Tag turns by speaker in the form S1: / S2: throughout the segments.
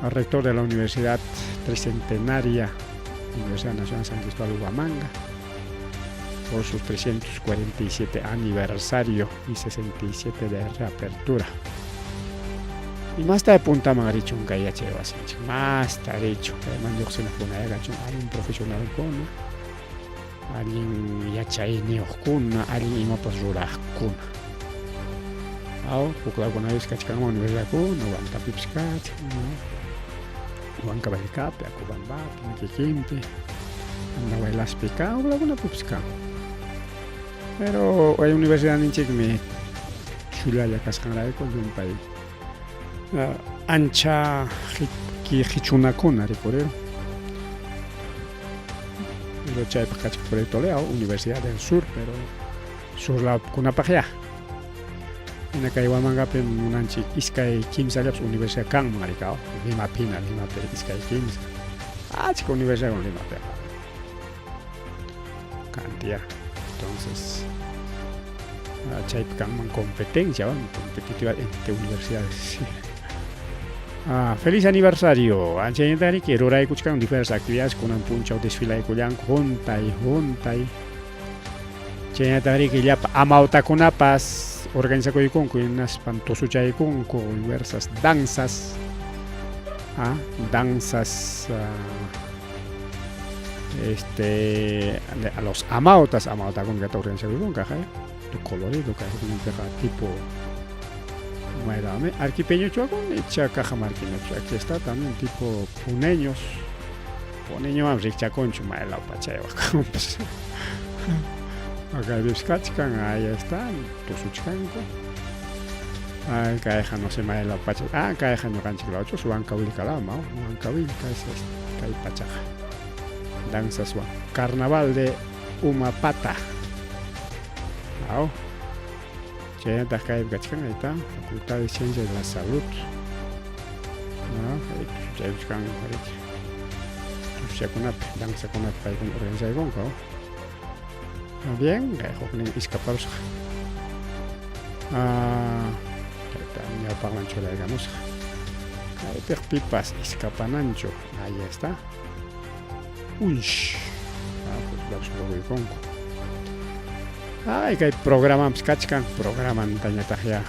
S1: Al rector de la Universidad Tricentenaria, Universidad Nacional San Cristóbal Huamanga, por su 347 aniversario y 67 de reapertura. Y masta puntaman richun kay yachay wasinchik, masta richun kayman lluqsimuqkuna kachun allin profesionalkuna, allin yachayniyuqkuna, allin imapas ruraqkuna. Aw, huk lawkunapis kachkanman universidadkuna, Huantapipis kachkan, ¿no? Huancavelicapi, Acobambapi, kikinpi, Andahuaylaspi kan, huk lawkunapipis kan. Pero hay universidadninchikmi chullalla kasqanrayku llumpay ancha qichunakuna rikurirun. Pero chaypaq kachkan Proyecto Leo, Universidad del Sur, pero sur lawkunapaqyá. Hina kay Huamangapim munanchik iskay kimsallapas universidad kanman rikaw, Limapina, Limapi iskay kimsa. Achka universidad Limapiqa. Cantidad. Entonces, chaypi kanman competencia, bueno, competitividad entre universidades. Sí. Ah, feliz aniversario. Anchañatariki ruraykuchkan diversas actividades kunan punchaw desfilaykullanku juntay juntay. Chaynatariki llapa amawtakunapas organizakuykunku hinaspan tusuchaykunku diversas danzas. Ah, danzas a los amautas, amawtakunata organizakuykunku tu colorido kay hukninpiqa tipo mayrami arquipeñochu icha cajamarquinochu. Aquí está también tipo puneños. Puneñowan rikchakunchu maylaw pachaywan kanpas. Acá kachkan, ahí está, tusuchkanku. Ay, kayqa no sé maylaw pacha. Ah, kayqa ñuqanchik lawchus Huancavelica law, Huancavelica es kay pachaqa. Danzas wan. Carnaval de Umapata. Aw. Chaynataq kaypi kachkan, ahí está, Facultad de Ciencias de la Salud. No, chaykuchkan tusuchakunapi, danzakunapi paykuna organizaykunku. Bien, kay huknin iskaparusqa. Kayta ñawpaqman churaykamusqa. Kaypiq pipas iskapananchu. Ahí está. Unsh. Rukuykunku. Ay, kay programanpis kachkan. Programantañataq ya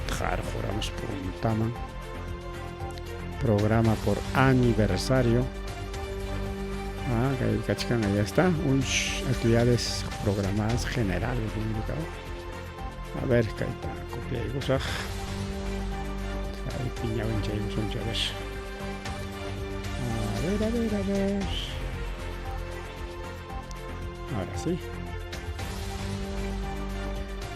S1: qarquramus puntaman. Programa por aniversario. Ah, kay kachkan, ahí está. Unsh actividades programadas generales. A ver, kayta copiaykusaq. Kaypi ñawinchaykusunchik, a ver. A ver, a ver, a ver. Ahora sí.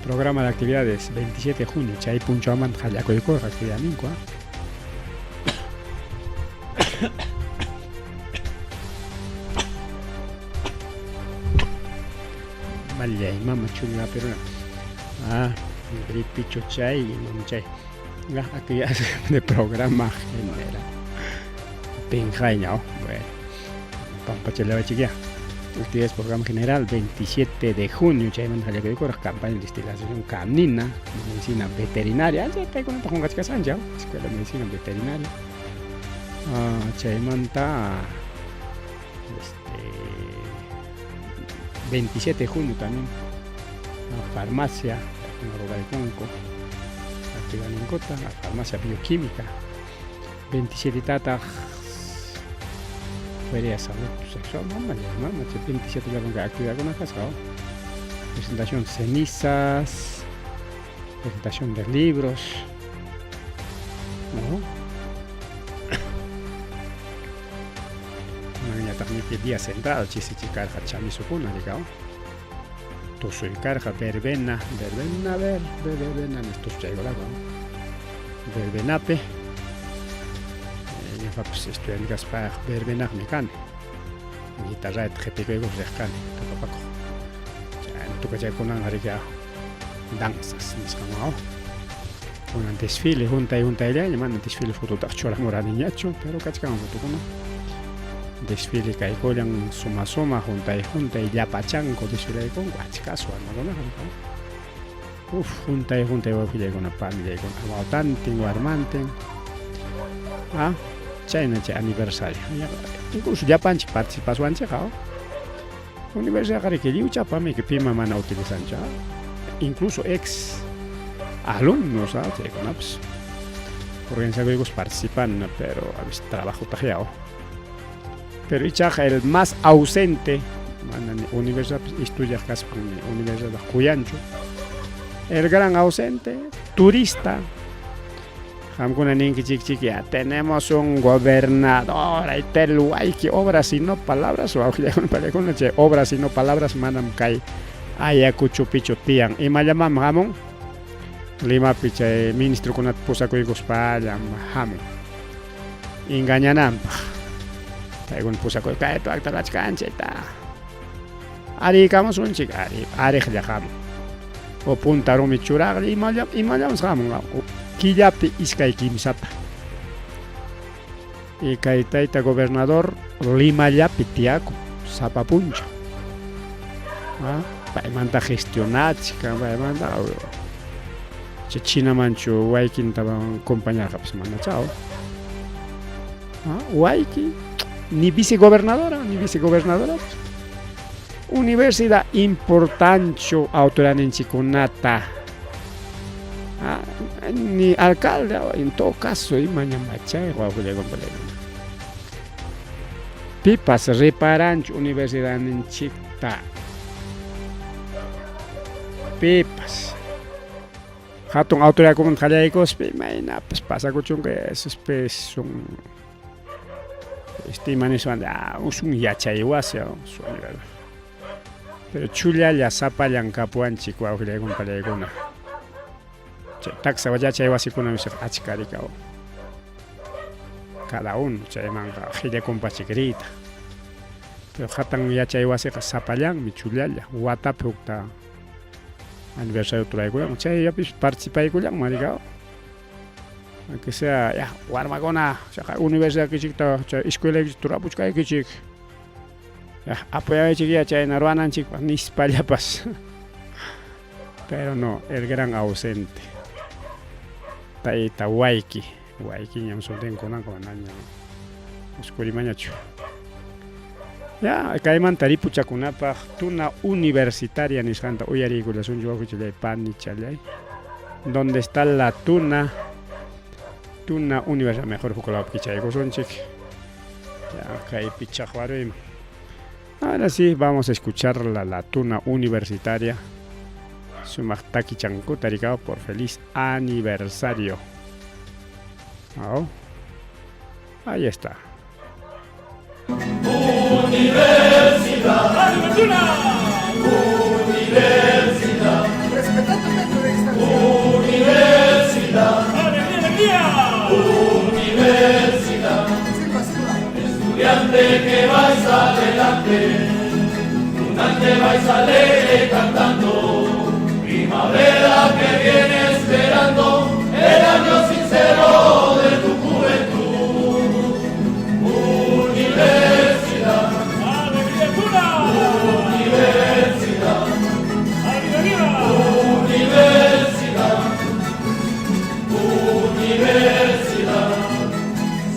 S1: Programa de actividades 27 de junio. Chay punchawmanta qallakuykurqa actividadninku. Mallay mama chulla peruna. Ah, gripicho chay, mama chay. Actividades de programa general. Penjayña, bueno. Pampachalawachikyá. Actividades programa general 27 de junio, chaymanta qallakuykurqa campaña de destilación canina, medicina veterinaria, chay paykunata qunqachkasanchik, Escuela de Medicina Veterinaria. Chaymanta 27 de junio también farmacia, ruraykunku actividadninkuta, farmacia bioquímica. 27 tataq Feria de Salud Sexual, mama, mama, 27 llapan actividadkuna kasqa. Presentación de cenizas, presentación de libros, ¿no? Kunanñataqmi día central chisichi karqa chamisukuna rikaw. Tusuy karqa verbena, verbena, ver, verbena tusuchaykuraqu. Verbenapi ñuqapas estudiante kaspaqa verbenaqmi kani. Guitarrata qhipikuykuq riq kani tukapakuq. Tukachaykunan riki danzas nisqanwan. Kunan desfile juntay juntayllaña, mana desfile fototaqa churamuraniñachu, pero kachkan fotokuna. Desfile kaykullan suma suma juntay juntay llapachanku desfilaykunku achkasu warmakunaqa. Uf, juntay juntay wawqillaykuna panillaykuna amawtantin warmantin. Ah. Chayna chay aniversario. Incluso llapanchik participaswanchikqa. Universidadqa riki lliwchapami pima mana utilizanchu. Incluso ex alumnos, chaykunapas. Organizakuykus participan, pero a veces trabajo tajyao. Pero ichaqa el más ausente, mana ni universidad estudiaq kaspan ni universidad kuyanchu. El gran ausente, turista. Qamkuna ninkichikchik, ya tenemos un gobernador, ay telwayki, obras y no palabras, wawqillakuna chay obras y no palabras manam kay Ayacuchopichu tiyan. Imallamanmi hamun? Limapi chay ministrokunata pusakuykuspallam hamun. Engañananpaq. Paykuna pusakuy kayta wakta rurachkanchikta. Ariykamusunchik, ari, ariqlla hamun. O punta rumi churaqlla imalla imallamas hamun. Killapi iskay kimsata. Y kay tayta gobernador Limallapi tiyakun sapa punchaw. Ah, paymanta gestionachkan, paymanta chay chinamanchu waykinta compañarqapas manachao. Ah, wayki ni vicegobernadora, ni vicegobernadora. Universidad importanchu autoridadninchikkunata. Ah, ni alcalde, en todo caso, imaña machay wawqillakuna. Pipas reparanchu universidadninchikta. Pipas. Hatun autoridadkunata qallaykuspa imaynapas pasakuchunqa esos pues un este ima niswan ah, un yachay wasi pero chullalla sapallan kapuwanchik wawqillaykuna pallaykuna. Chay taksa yachay wasikuna achka rikaw. Cada uno chaymanqa qillakunpachik riyta. Pero hatan yachay wasiqa sapallanmi chullalla watapi hukta aniversario turaykullan chayllapis participaykullanman rikaw. Aunque sea ya warmakuna chaqa universidadkichikta chay escuelaykichik turapuchkaykichik. Ya apoyawaychik ya chayna ruwananchikpaq nispallapas. Pero no, el gran ausente. Tayta Wayki, Waykiñam sutin kunanqa manaña usqurimañachu. Ya, kaymanta ripuchakunapaq tuna universitaria nisqanta uyariykullasunchik wawqichallay panichallay. ¿Dónde está la tuna? Tuna universitaria mejor huk lawpi kichaykusunchik. Ya, kaypi chaqwaruyman. Ahora sí, vamos a escuchar la tuna universitaria. Sumaq takichankuta rikaw por feliz aniversario. Oh. Ahí está.
S2: Universidad. Universidad.
S3: Respetando el metro de distancia.
S2: Universidad. Universidad.
S3: Silva, silva.
S2: Estudiante que vais adelante, tunante vais alegre cantando, primavera que viene esperando, el año sincero de tu juventud. Universidad. Universidad. Universidad. Universidad.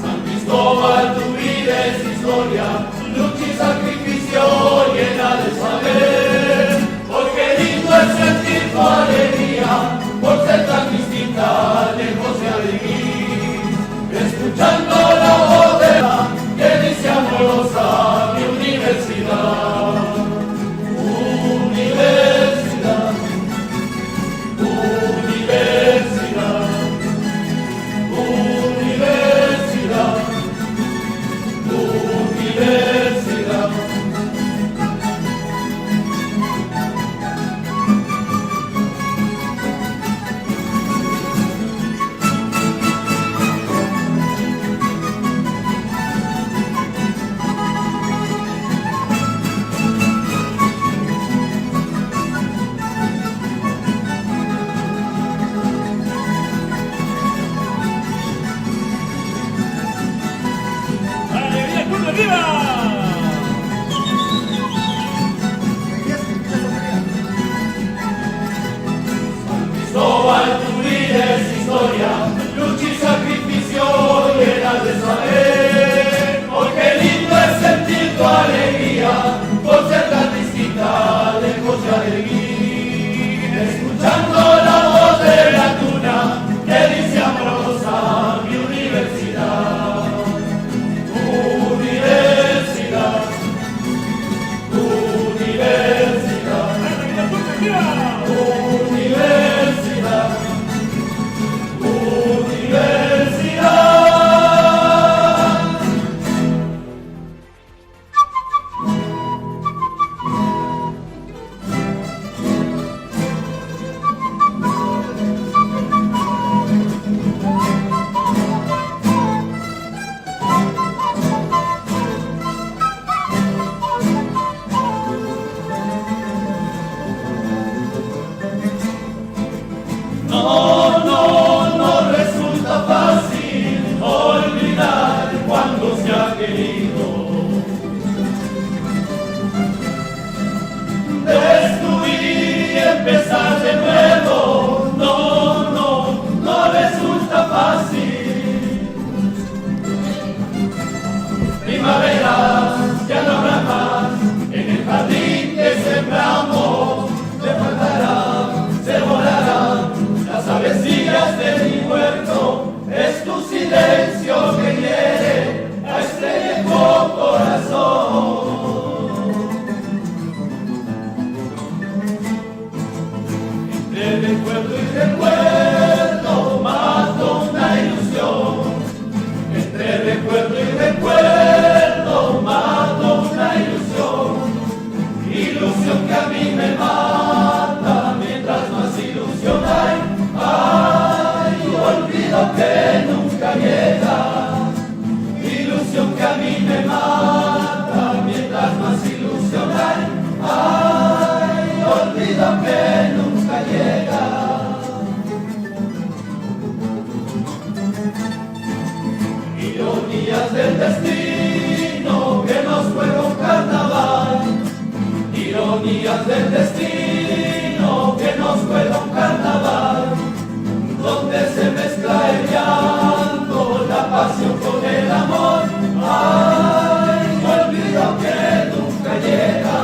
S2: San Cristóbal, tu vida es historia, lucha y sacrificio llena de saber. Porque lindo es sentir tu alegría, por ser tan distinta, lejos de vivir. Escuchando la voz de la que dice amorosa mi universidad. Universidad. Universidad. Universidad. Universidad. silencio que hiere a este viejo corazón. Entre recuerdo y recuerdo mato una ilusión. Entre recuerdo y recuerdo mato una ilusión. Ilusión que a mí me mata mientras más ilusión hay. Ay, olvido que nunca llega. Ilusión que a mí me mata mientras más ilusión hay. Ay, olvido que nunca llega. Ironías del destino que nos juega un carnaval. Ironías del destino que nos juega un carnaval. Donde se mezcla el llanto, la pasión con el amor. Ay, olvido que nunca llega.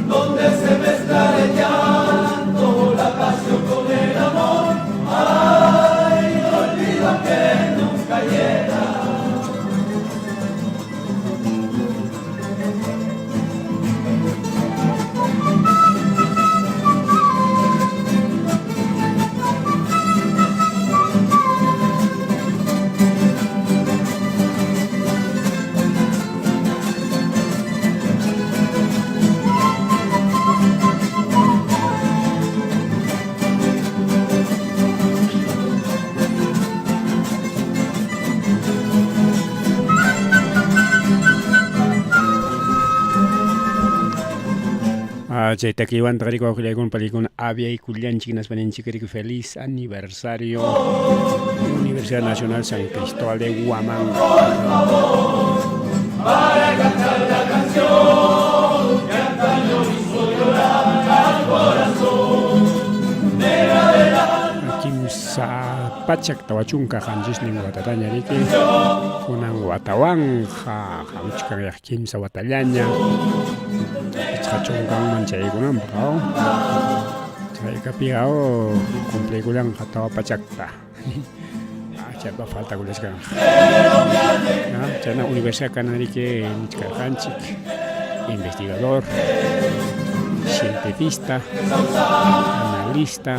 S2: Donde se mezcla el llanto, la pasión con el amor. Ay, olvido que nunca llega.
S1: Chay takiywantaq riki wawqillaykuna panikuna aviaykullanchik hinaspa ninchik riki feliz aniversario Universidad Nacional San Cristóbal de Huamanga.
S2: Para cantar la canción que antaño hizo llorar al corazón. Negra del alma.
S1: Kimsa pachak 47 watataña riki kunan watawanja hamuchkanyaq kimsa watallaña 50manman chayaykunanpaq aw chaykapiqa aw cumpliykullanqa 400ta chaypa faltakullachkanqa chayna universidad kanan riki nichkarqanchik investigador, cientifista, analista,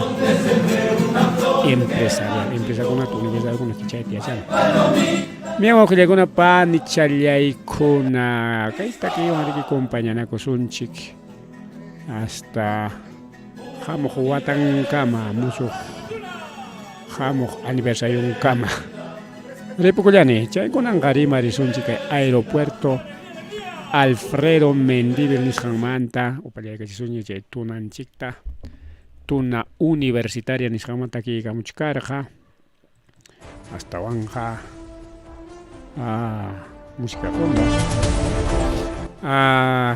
S1: empresarial, empresakunata universidadkuna chayta yachana. Miyan wawqillaykuna panichallaykuna kay takiywan riki compañanakusunchik hasta hamuq watankama musuq hamuq aniversarionkama. Ripukullani chaykunanqa rimarisunchik kay aeropuerto Alfredo Mendívil nisqanmanta upallaykachisunña chay tunanchikta tuna universitaria nisqanmanta takiykamuchkarqa astawanqa música fondo.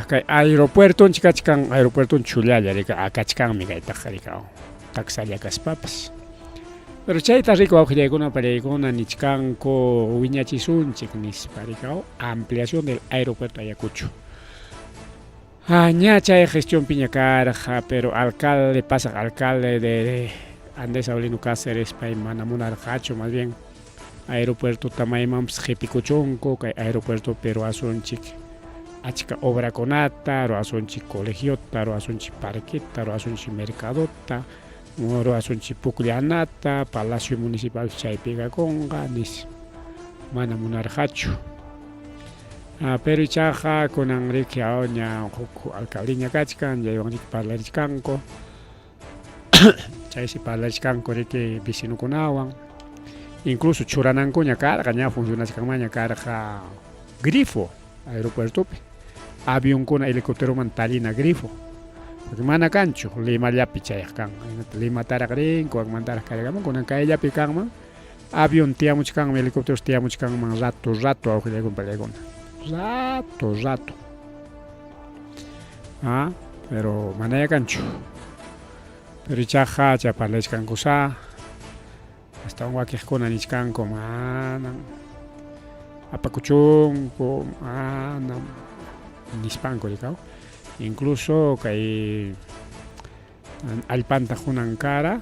S1: Kay aeropuertonchik kachkan aeropuerton chullalla riki kachkanmi kaytaqa riki taksalla kaspapas. Pero chayta riki wawqillaykuna parillaykuna nichkanku wiñachisunchik nispa riki ampliación del aeropuerto Ayacucho. Ña chay gestionpiña karqa pero alcalde pasaq alcalde de Andrés Avelino Cáceres pay mana munarqachu más bien aeropuertota maymanpas qhipikuchunku kay aeropuertopi ruwasunchik achka obrakunata, ruwasunchik colegiota, ruwasunchik parqueta, ruwasunchik mercadota, ruwasunchik pukllanata, palacio municipal chaypi kakunqa nispa mana munarqachu. Pero ichaqa kunan riki ña huk alcaldeña kachkan chaywan riki parlarichkanku chaysi parlarichkanku riki vecinokunawan incluso churanankuña karqa ña funcionachkanmaña karqa grifo aeropuertopi avionkuna helicópteroman tallina grifo porque mana kanchu Limallapi chayaq kan Limataraq rinku wakmantaraq cargamun kunan kayllapi kanman avión tiyamuchkanman helicópteros tiyamuchkanman rato rato wawqillaykuna pallaykuna rato rato pero manaya kanchu pero ichaqa chay parlachkankusa astawan wakiqkuna nichkanku manam apakuchunku manam nispanku rikaw incluso kay allpanta qunan kara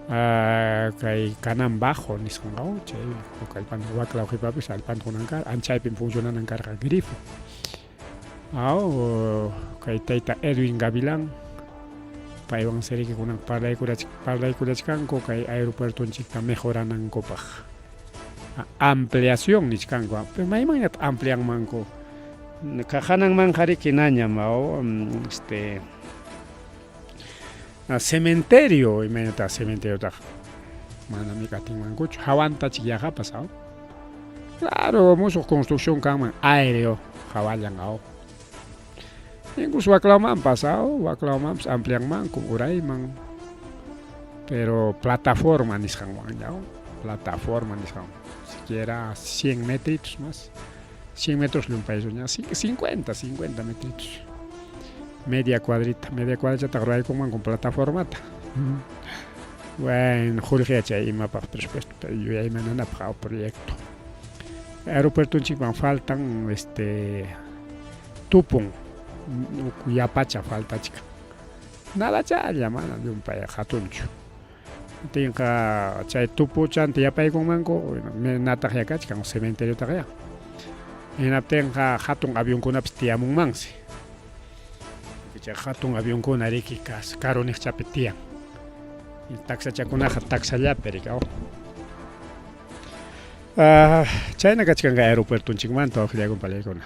S1: Kay Canán Bajo nisqanqa chay huk allpanta wak law qhipapis allpanta qunan karqa, anchaypim funcionanan karqa grifo. Aw, kay tayta Edwin Gavilán paywan siriki kunan parlaykurachkanku kay aeropuertonchikta mejoranankupaq. Ampliación nichkanku, pero maymanñataq amplianmanku? Hananmanqa riki nañam, aw, este cementerio, imaynataq cementeriotaqa manam atinmankuchu, hawantachik yaqapas, aw. Claro, musuq construcción kanman aéreo hawallan, aw. Incluso waklawmanpas, aw, waklawmanpas amplianmanku urayman, pero plataforma nisqanwan, aw, plataforma nisqanwan, siquiera 100 metritos más, 100 metros llumpaysuña, 50, 50 metritos. Media cuadrita, media cuadrichataq ruraykunmanku plataformata. Bueno, qullqi chay imapaq presupuesto yuyaymananapaq aw proyecto. Aeropuertonchikman faltan este tupun yapacha faltachkan. Nadachalla mana llumpay hatunchu. Tinqa chay tupuchanta yapaykunmanku nataqya kachkan cementeriotaqya. Hinaptinqa hatun avionkunapis tiyamunmansi. Chay hatun avionkuna riki karu niqchapi tiyan. Taxachakunaqa taxallapi riki. Chayna kachkanqa aeropuertonchikmanta waqllakun palaykuna.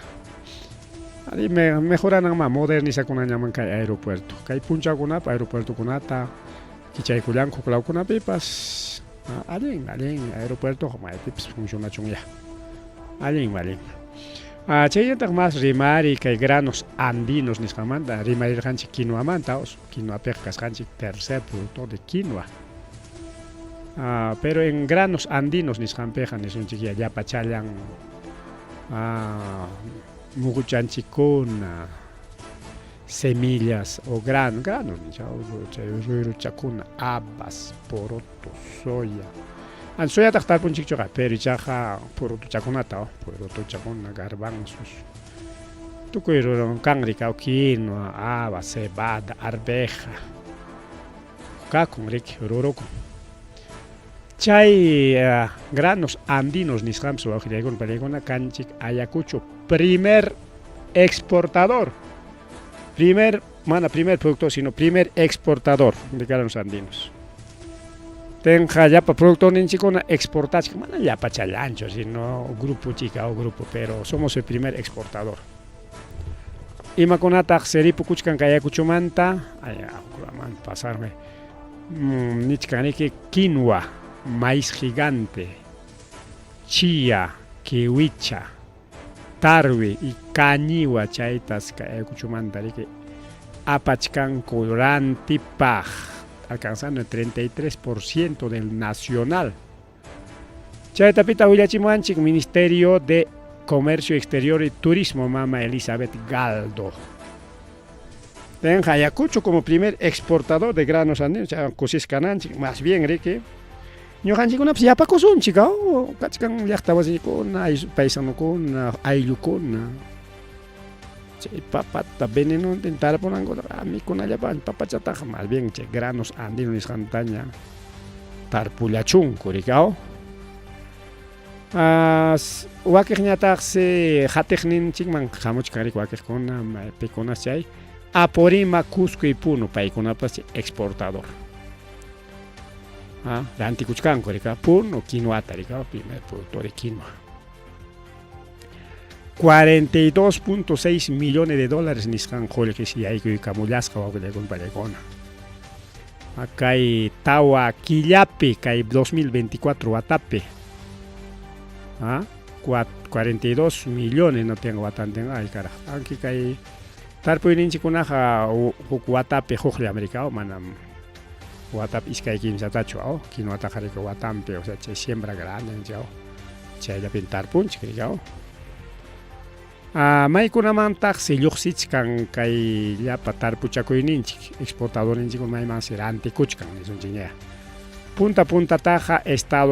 S1: Ari mejorananman modernizakunañaman kay aeropuerto. Kay punchawkunapi aeropuertokunata kichaykullanku huk lawkunapipas. Allin, allin aeropuertoqa maypipas funcionachunya. Allin, allin. Chaynataq mas rimari kay granos andinos nisqanmanta rimarirqanchik quinoamanta, quinoapiqa kasqanchik tercer productor de quinoa. Pero en granos andinos nisqanpiqa nisunchik ya llapachallan muquchanchikkuna, semillas o grano, granos chay ruyruchakuna, habas, poroto, soya. An soyataq tarpunchikchuqa, pero ichaqa porotochakunata, porotochakuna, garbanzos. Tukuy ruran kanri quinoa, habas, cebada, arveja. Kakun riki, rurukun. Chay granos andinos nisqanpis wawqillaykuna panaykuna kanchik Ayacucho primer exportador. Primer, mana primer productor, sino primer exportador de granos andinos. Tenqa llapa productorninchikkuna exportachkan, mana llapachallanchu, sino grupo chica o grupo, pero somos el primer exportador. Imakunataq siripukuchkan kay Ayacuchomanta? Ay, pasarme. Nichkan riki quinoa, maíz gigante, chía, kiwicha, tarwi y kañiwa chaytas kay Ayacuchomanta riki apachkanku rantipaq, alcanzando el 33% del nacional. Chaytapita willachimuwanchik Ministerio de Comercio Exterior y Turismo, mama Elizabeth Galdo. Tenqa Ayacucho como primer exportador de granos andinos, kusisqa kananchik, más bien riki ñuqanchikkunapas yapakusunchik, kachkan llaqta wasiykuna, paisanukuna, ayllukuna. Chay papata venenontin tarpunankutaqa mikunallapaq papachataqa más bien chay granos andinos nisqantaña tarpullachunku riki. Wakiqñataqsi hatiqninchikman hamuchkan riki wakiqkuna, pikunas chay Apurímac, Cusco y Puno, paykunapas exportador. Rantikuchkanku riki, Puno quinoata riki, primer productor de quinoa. 42.6 millones de dólares nisqan qullqis yaykuykamullasqa wawqillaykuna pallaykuna. Kay tawa killapi, kay 2024 watapi. 42 millones no tengo watantin ay carajo. Aunque kay tarpuyninchikkunaqa huk watapi hukllam riki, manam watapi iskay kimsatachu, quinoataqa riki watanpi, o sea chay siembra grande ninchik, chayllapin tarpunchik riki. Maykunamantaqsi lluqsichkan kay llapa tarpuchakuyninchik, exportadorninchikkuna maymansi rantikuchkan nisunchikña. Punta puntataqa Estados